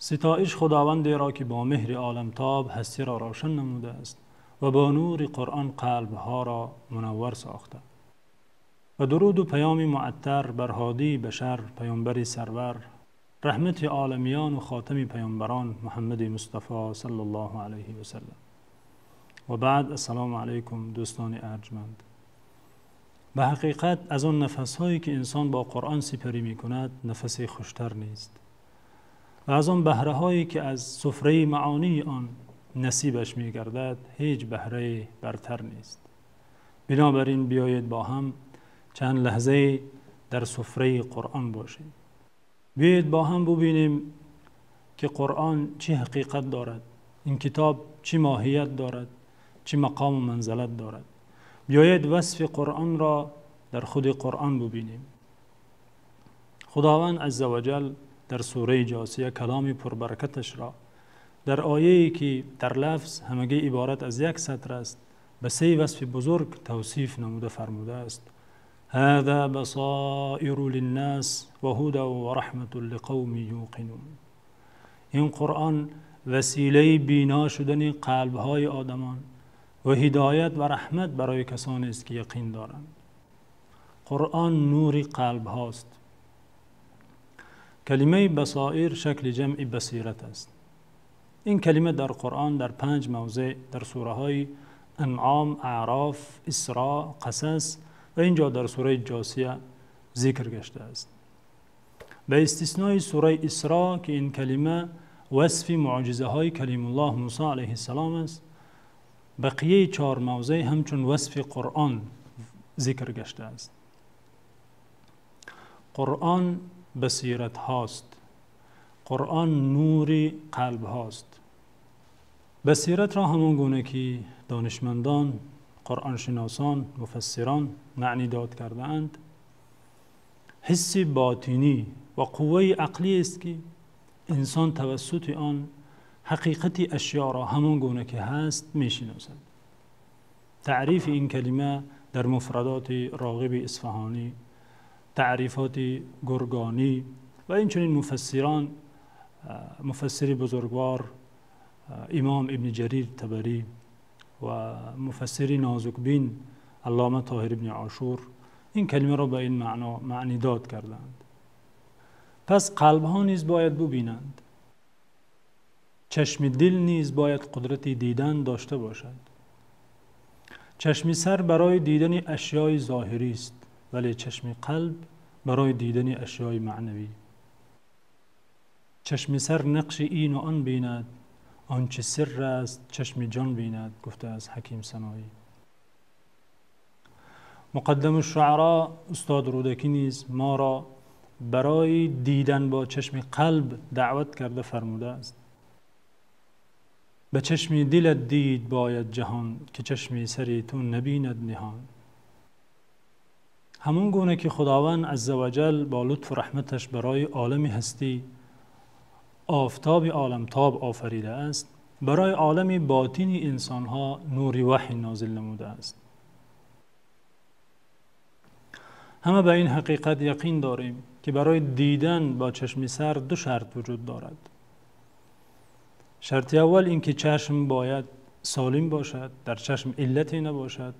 Ситоиш Худовандеро, ки бо меҳри оламтоб ҳастиро равшан намудааст ва бо нури Қуръон қалбҳоро мунаввар сохта. Ва дуруду паёми муаттар бар ҳодии башар, паёмбари сарвар, раҳмати оламиён ва хотами паёмбарон Муҳаммади Мустафо саллаллоҳу алайҳи васаллам. Ва баъд, ассалому алайкум, дӯстони арҷманд. Ба ҳақиқат аз он нафасҳое ки инсон бо Қуръон сипарӣ мекунад, нафасе хуштар нест ва аз он баҳраҳое ки аз сифраи маъонии он насибаш мегардад, ҳеҷ баҳрае бартар нест. Бинобар ин биёед бо ҳам чанд лаҳзае дар сифраи Қуръон бошем. Биёед бо ҳам бубинем, ки Қуръон чӣ ҳақиқат дорад, ин китоб чӣ моҳият дорад, чӣ мақом ва манзилат дорад. Биёед васфи Қуръонро дар худи Қуръон бубинем. Худованд азза ва ҷалл дар сураи Ҷосия каломи пурбаракаташро дар ояте ки дар лафз ҳамагӣ иборат аз як сатр аст, ба се васфи бузург тавсиф намуда фармудааст: ҳаза басоиру линнос ва ҳудан ва раҳматун лиқавмин юқинун. Ин Қуръон василаи бино шудани қалбҳои одамон ва ҳидоят ва раҳмат барои касоне аст, ки яқин доранд. Қуръон нури қалбҳост. Калимаи басоир шакли ҷамъи басират аст. Ин калима дар Қуръон дар 5 мавзеъ дар сураҳои Анъом, Аъроф, Исро, Қасас ва инҷо дар сураи Ҷосия зикр гаштааст. Ба истиснои сураи Исро, ки ин калима васфи мӯъҷизаҳои Калимуллоҳ Мусо алайҳиссалом аст, бақияи 4 мавзеъ ҳамчун васфи Қуръон зикр гаштааст. Қуръон басират ҳост. Қуръон нури қалб ҳост. Басиратро ҳамон гуна ки донишмандон, қуръоншиносон, муфассирон маъно дод кардаанд, ҳисси ботинӣ ва қувваи ақлӣ аст, ки инсон тавассути он ҳақиқати ашёро ҳамон гуна ки ҳаст мешиносад. Таърифи ин калима дар муфрадоти Роғиби Исфаҳонӣ, таърифоти Гургонӣ ва инчунин муфассирон, муфассири бузургвор имом Ибни Ҷарир Табарӣ ва муфассири нозукбин Аллома Тоҳир ибни Ошур ин калимаро ба ин маъно маънидод кардаанд. Пас қалбҳо низ бояд бубинанд. Чашми дил низ бояд қудрати дидан дошта бошад. Чашми сар барои дидани ашёи зоҳирӣ аст, вале чашми қалб барои дидани ашёи маънавӣ. Чашми сар нақши ин ва он бинад, он чи сир аст чашми ҷон бинад, гуфтааст Ҳаким Саноӣ. Муқаддаму шуаро устод Рӯдакӣ низ моро барои дидан бо чашми қалб даъват карда фармудааст: ба чашми дилат дид бояд ҷаҳон, ки чашми сари ту набинад ниҳон. Ҳамон гуна ки Худованд азза ва ҷалл бо лутфу раҳматаш барои олами ҳастӣ офтоби оламтоб офаридааст, барои олами ботини инсонҳо нури ваҳй нозил намудааст. Ҳама ба ин ҳақиқат яқин дорем, ки барои дидан бо чашми сар ду шарт вуҷуд дорад. Шарти аввал ин ки чашм бояд солим бошад, дар чашм иллате набошад.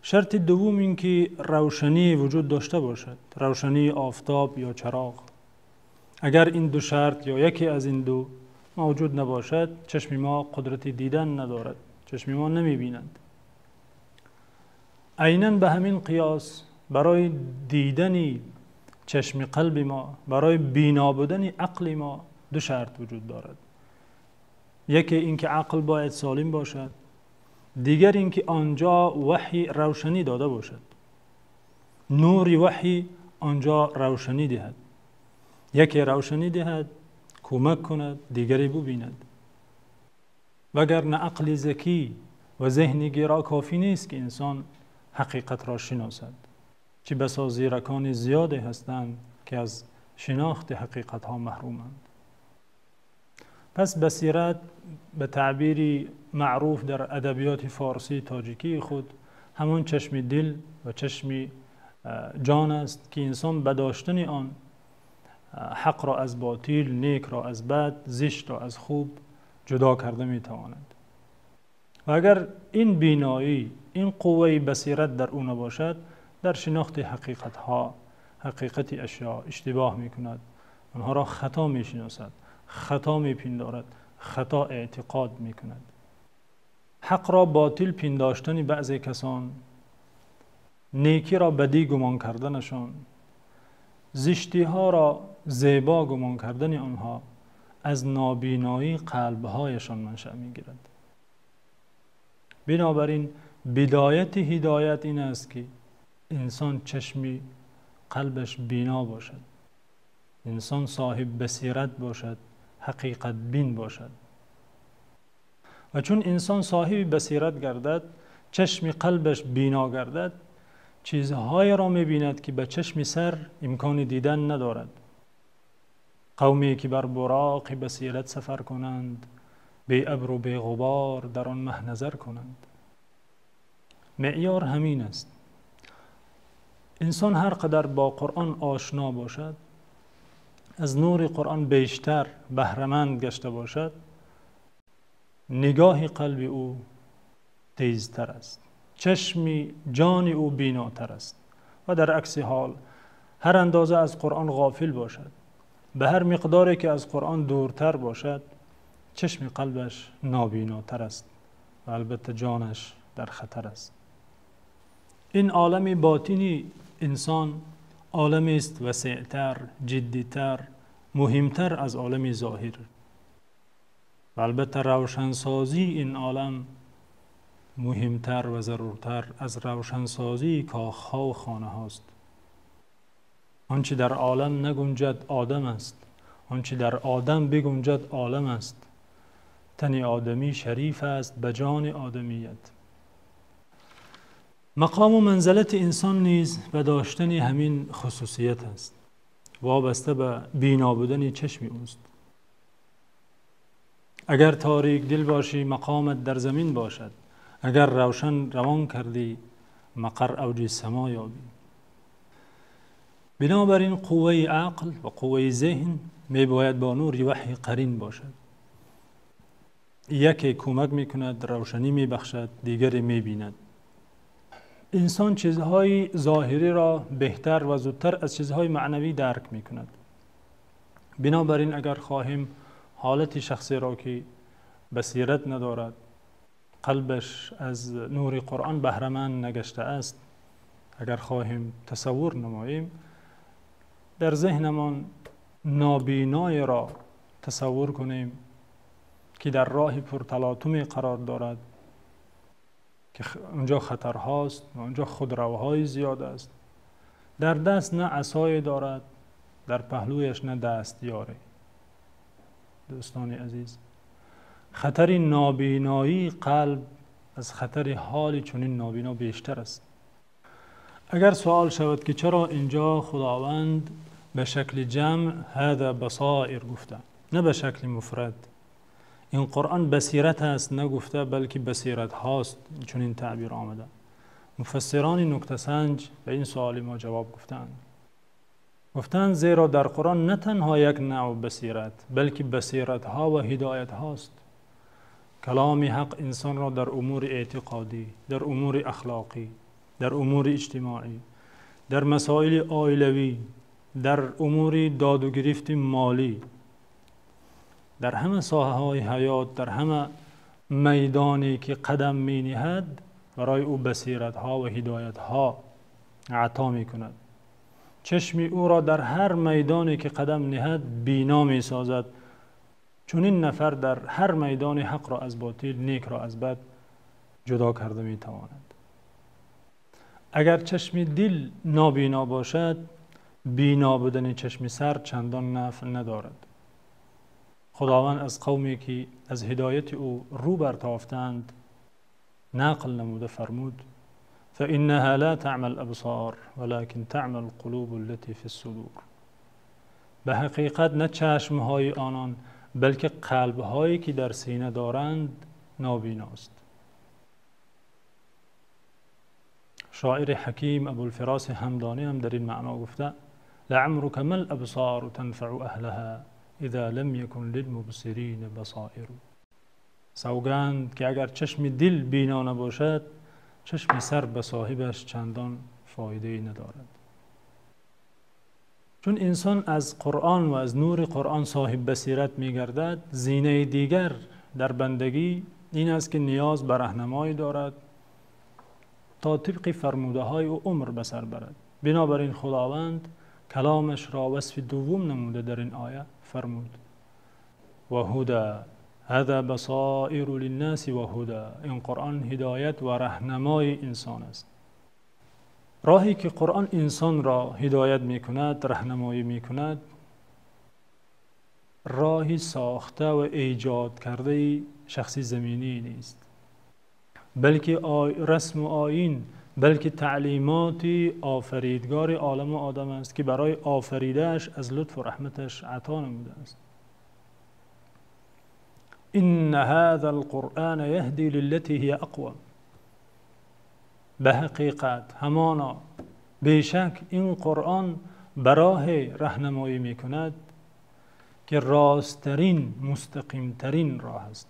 Шарти дуввум ин ки равшанӣ вуҷуд дошта бошад, равшании офтоб ё чароғ. Агар ин ду шарт ё яке аз ин ду мавҷуд набошад, чашми мо қудрати дидан надорад, чашми мо намебинад. Айнан ба ҳамин қиёс барои дидани чашми қалби мо, барои бино будани ақли мо ду шарт вуҷуд дорад. Яке ин ки ақл бояд солим бошад, дигар ин ки онҷо ваҳй равшанӣ дода бошад, нури ваҳй онҷо равшанӣ диҳад. Яке равшанӣ диҳад, кӯмак кунад, дигаре бубинад. Вагарна ақли закӣ ва зеҳни гиро кофӣ нест, ки инсон ҳақиқатро шиносад. Чӣ басо зиракони зиёде ҳастанд, ки аз шинохти ҳақиқатҳо маҳруманд. Пас басират ба таъбири маъруф дар адабиёти форсии тоҷикии худ ҳамон чашми дил ва чашми ҷон аст, ки инсон ба доштани он ҳақро аз ботил, некро аз бад, зиштро аз хуб ҷудо карда метавонад. Ва агар ин биноӣ, ин қувваи басират дар ӯ набошад, дар шинохти ҳақиқатҳо, ҳақиқати ашё иштибоҳ мекунад, онҳоро хато мешиносад, хато мепиндорад, хато эътиқод мекунад. Ҳақро ботил пиндоштани баъзе касон, некиро бадӣ гумон карданашон, зиштиҳоро зебо гумон кардани онҳо аз нобиноии қалбҳояшон манша мегирад. Бинобар ин бидояти ҳидоят ин аст, ки инсон чашми қалбаш бино бошад, инсон соҳиби басират бошад, ҳақиқатбин бошад. Ва чун инсон соҳиби басират гардад, чашми қалбаш бино гардад, чизҳоеро мебинад, ки ба чашми сар имкони дидан надорад. Қавме ки бар буроқи басират сафар кунанд, бе абру бе ғубор дар он маҳ назар кунанд. Меъёр ҳамин аст. Инсон ҳар қадар бо Қуръон ошно бошад, аз нури Қуръон бештар баҳраманд гашта бошад, нигоҳи қалби ӯ тезтар аст, чашми ҷони ӯ бинотар аст. Ва дар акси ҳол ҳар андоза аз Қуръон ғофил бошад, ба ҳар миқдоре ки аз Қуръон дуртар бошад, чашми қалбаш нобинотар аст ва албатта ҷонаш дар хатар аст. Ин олами ботини инсон оламест васеътар, ҷиддитар, муҳимтар аз олами зоҳир. Ва албатта равшансозии ин олам муҳимтар ва заруртар аз равшансозии кохҳо ва хонаҳост. Он чи дар олам нагунҷад одам аст, он чи дар одам бигунҷад олам аст. Тани одамӣ шариф аст ба ҷони одамият. Мақом ва манзилати инсон низ ба доштани ҳамин хусусият аст, вобаста ба бино будани чашми ӯст. Агар торик дил бошӣ, мақомат дар замин бошад, агар равшан равон кардӣ, мақар авҷи само ёбӣ. Бинобар ин қувваи ақл ва қувваи зеҳн мебояд бо нури ваҳй қарин бошад. Яке кӯмак мекунад, равшанӣ мебахшад, дигаре мебинад. Инсон чизҳои зоҳириро беҳтар ва зудтар аз чизҳои маънавӣ дарк мекунад. Бинобар ин агар хоҳем ҳолати шахсеро ки басират надорад, қалбаш аз нури Қуръон баҳраманд нагаштааст, агар хоҳем тасаввур намоем, дар зеҳнамон нобиноеро тасаввур кунем ки дар роҳи пурталотуме қарор дорад, ки онҷо хатарҳост ва онҷо худравҳои зиёд аст. Дар даст на асое дорад, дар паҳлӯяш на дастёре. Дӯстони азиз, хатари нобиноии қалб аз хатари ҳоли чунин нобино бештар аст. Агар суол шавад ки чаро инҷо Худованд ба шакли ҷамъ ҳаза басоир гуфта, на ба шакли муфрад, ин Қуръон басират аст нагуфта, балки басират ҳост, чунин таъбир омада. Муфассирони нуктасанҷ ба ин суоли мо ҷавоб гуфтаанд. Гуфтаанд зеро дар Қуръон на танҳо як навъ басират, балки басиратҳо ва ҳидоят ҳост. Каломи ҳақ инсонро дар умури эътиқодӣ, дар умури ахлоқӣ, дар умури иҷтимоӣ, дар масоили оилавӣ, дар умури доду гирифти молӣ, дар ҳама соҳаҳои ҳаёт, дар ҳама майдоне ки қадам мениҳад, барои ӯ басиратҳо ва ҳидоятҳо ато мекунад. Чашми ӯро дар ҳар майдоне ки қадам ниҳад бино месозад. Чунин нафар дар ҳар майдони ҳақро аз ботил, некро аз бад ҷудо карда метавонад. Агар чашми дил нобино бошад, бино будани чашми сар чандон нафъ надорад. Худованд аз қавме ки аз ҳидояти ӯ рӯ бартофтанд нақл намуда фармуд: فإنها لا تعمى الأبصار ولكن تعمى القلوب التي في الصدور. به ҳақиқат на чашмҳои онон, балки қалбҳое ки дар сина доранд нобиност. Шоири ҳаким Абулфироси Ҳамдонӣ ҳам дар ин маъно гуфта: لعمرك ما الأبصار تنفع أهلها إذا لم يكن للمبصرين بصائر. Савганд ки агар чашми дил бино набошад, чашми сар ба соҳибаш чандон фоидае надорад. Чун инсон аз Қуръон ва аз нури Қуръон соҳиби басират мегардад, зинаи дигар дар бандагӣ ин аст ки ниёз ба раҳнамоӣ дорад то тибқи фармудаҳои ӯ умр ба сар барад. Бинобар ин Худованд каломашро васфи дуввум намуда дар ин оя фармуд: ва ҳуда ҳаза басоиру линнаси ва ҳуда. Ин Қуръон ҳидоят ва раҳнамои инсон аст. Роҳе ки Қуръон инсонро ҳидоят мекунад, раҳнамоӣ мекунад, роҳи сохта ва эҷод кардаи шахси заминӣ нест, балки расму оин, балки таълимоти офаридгори олам ва одам аст ки барои офаридааш аз лутфу раҳматаш ато намудааст. إن هذا القرآن يهدي للتي هي أقوم. Ба ҳақиқат ҳамоно бешак ин Қуръон ба роҳе раҳнамоӣ мекунад ки росттарин, мустақимтарин роҳ аст.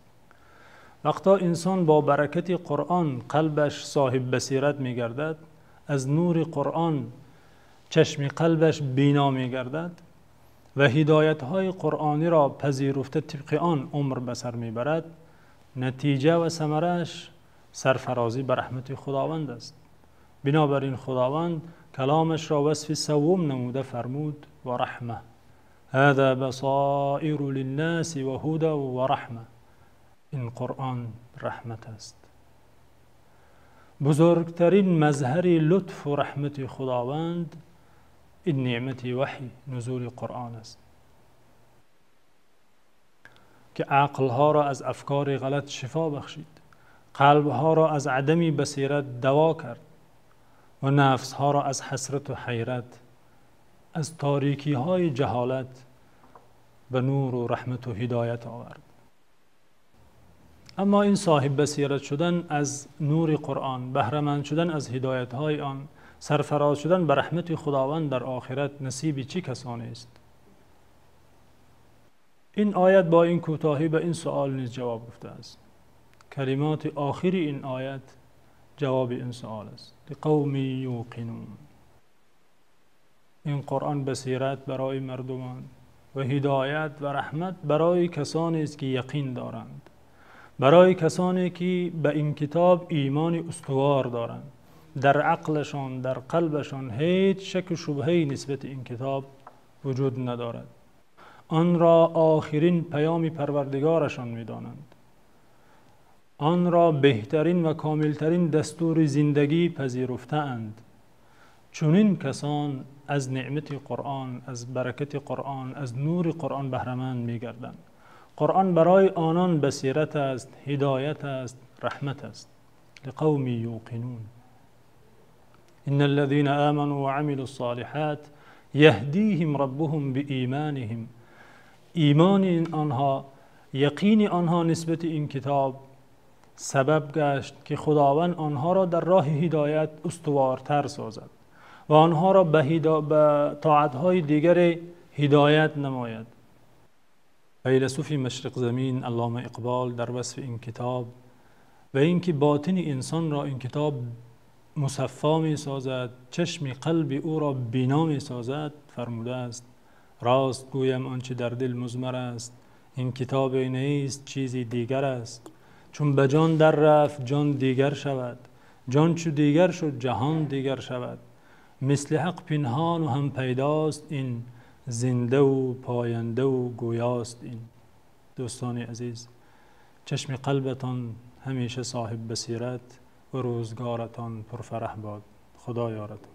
Вақто инсон бо баракати Қуръон қалбаш соҳиби басират мегардад, аз нури Қуръон чашми қалбаш бино мегардад ва ҳидоятҳои қуръониро пазируфта тибқи он умр ба сар мебарад, натиҷа ва самараш сарфарозӣ ба раҳмати Худованд аст. Бинобар ин Худованд каломашро васфи саввум намуда фармуд: ва раҳма. Ҳаза басоиру линнаси ва ҳуда ва раҳма. Ин Қуръон раҳмат аст. Бузургтарин мазҳари лутфу раҳмати Худованд ин неъмати ваҳй, нузули Қуръон аст ки ақлҳоро аз афкори ғалат шифо бахшид, қалбҳоро аз адами басират даво кард ва нафсҳоро аз ҳасрату ҳайрат, аз торикиҳои ҷаҳолат ба нуру раҳмату ҳидоят овард. Аммо ин соҳиби басират шудан аз нури Қуръон, баҳраманд шудан аз ҳидоятҳои он, сарфароз шудан ба раҳмати Худованд дар охират насиби чӣ касоне аст? Ин оят бо ин кӯтоҳӣ ба ин суол низ ҷавоб гуфтааст. Калимоти охири ин оят ҷавоби ин суол аст. Лиқавмин юқинун. Ин Қуръон басират барои мардумон ва ҳидоят ва раҳмат барои касоне аст ки яқин доранд, барои касоне ки ба ин китоб имони устувор доранд. Дар ақлашон, дар қалбашон ҳеҷ шаку шубҳае нисбат ин китоб вуҷуд надорад. Онро охирин паёми Парвардигорашон медонанд. Онро беҳтарин ва комилтарин дастури зиндагӣ пазируфтаанд. Чунин касон аз неъмати Қуръон, аз баракати Қуръон, аз нури Қуръон баҳраманд мегарданд. Қуръон барои онон басират аст, ҳидоят аст, раҳмат аст. Лиқавмин юқинун. إن الذين آمنوا وعملوا الصالحات يهديهم ربهم بإيمانهم. Имони онҳо, яқини онҳо нисбат ин китоб сабаб гашт ки Худованд онҳоро дар роҳи ҳидоят устувортар созад ва онҳоро ба тоатҳои дигар ҳидоят намояд. Файласуфи машриқзамин Аллома Иқбол дар васфи ин китоб ва инки ботини инсонро ин китоб мусаффо месозад, чашми қалби ӯро бино месозад, фармудааст: рост гӯям он чи дар дил музмар аст, ин китобе нест, чизи дигар аст. Чун ба ҷон дар рафт, ҷон дигар шавад, ҷон чу дигар шуд, ҷаҳон дигар шавад. Мисли ҳақ пинҳону ҳам пайдост ин, зиндаву пояндаву гӯёст ин. Дӯстони азиз, чашми қалбатон ҳамеша соҳиби басират ва рӯзгоратон пурфараҳ бод. Худо ёратон.